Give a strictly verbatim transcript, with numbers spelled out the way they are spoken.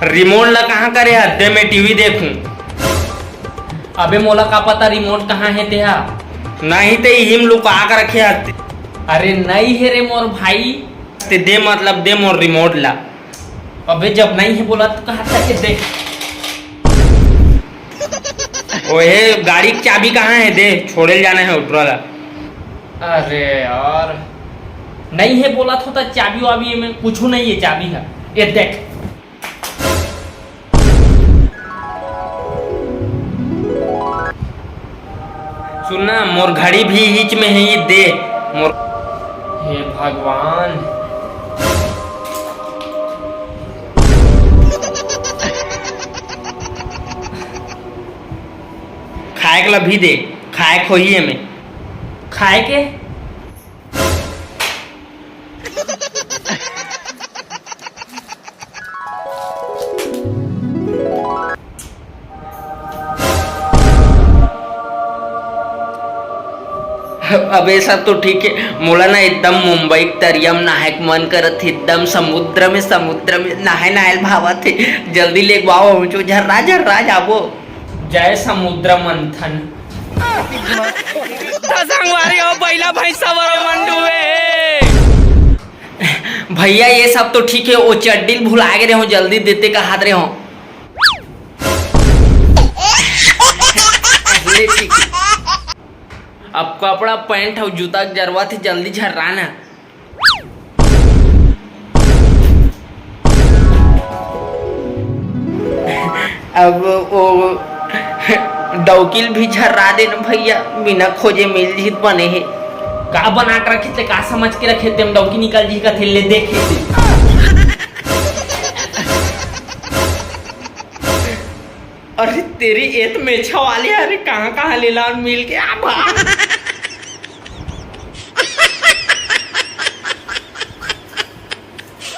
Remote ला कहाँ करे हस? दे, मैं टीवी देखूं। अबे, मोला का पता रिमोट कहाँ हे तेहा? नहीं ते इहिम लुका के रखे हस ते। अरे नहीं हे रे मोर भाई। ते दे, मतलब दे मोर रिमोट ला। अबे जब नहीं हे बोला तो कहा था कि दे। ओहे, गाड़ी की चाबी कहाँ हे? दे, छोड़े ले जाना हे उठरा ला। अरे यार, नहीं हे बोला था, तो चाबी वाबी में कुछ नहीं है, चाबी है ये देख। सुनना, मोर घड़ी भी हिच में हे, ये दे मोर। हे भगवान। खाए के ला भी दे, खाए के होही एमे। खाए के? अबे सब तो ठीक हे, मोला ना एकदम मुंबई के तरिया म नहाए के मन करत हे, एकदम समुद्र में, समुद्र में नहाए नहाए ल भावत हे। जल्दी लेगवाओ, हमचो झर्रा झर्रा जाबो। जय समुद्र मंथन। त संगवारी हो, बइला भैंसा बरो मंडुए। भैया ये सब तो ठीक हे, वो चड्डी ल भुला गे रहे हो, जल्दी देते कहात रहे हो। ले ठीक हे। अब कपड़ा, पैंट अउ जूता के जरूरत हे, जल्दी झर्रा ना। अब वो डौकी ल भी झर्रा देन भैया, बिना खोजे मिल जित बने हे। का बना के रखे ते, का समझ के रखे ते, हम डौकी निकल जी का थे, ले देखे ते। अरे तेरी एत मेछा वाले, अरे कहाँ कहाँ ले लान मिल के आ भाग।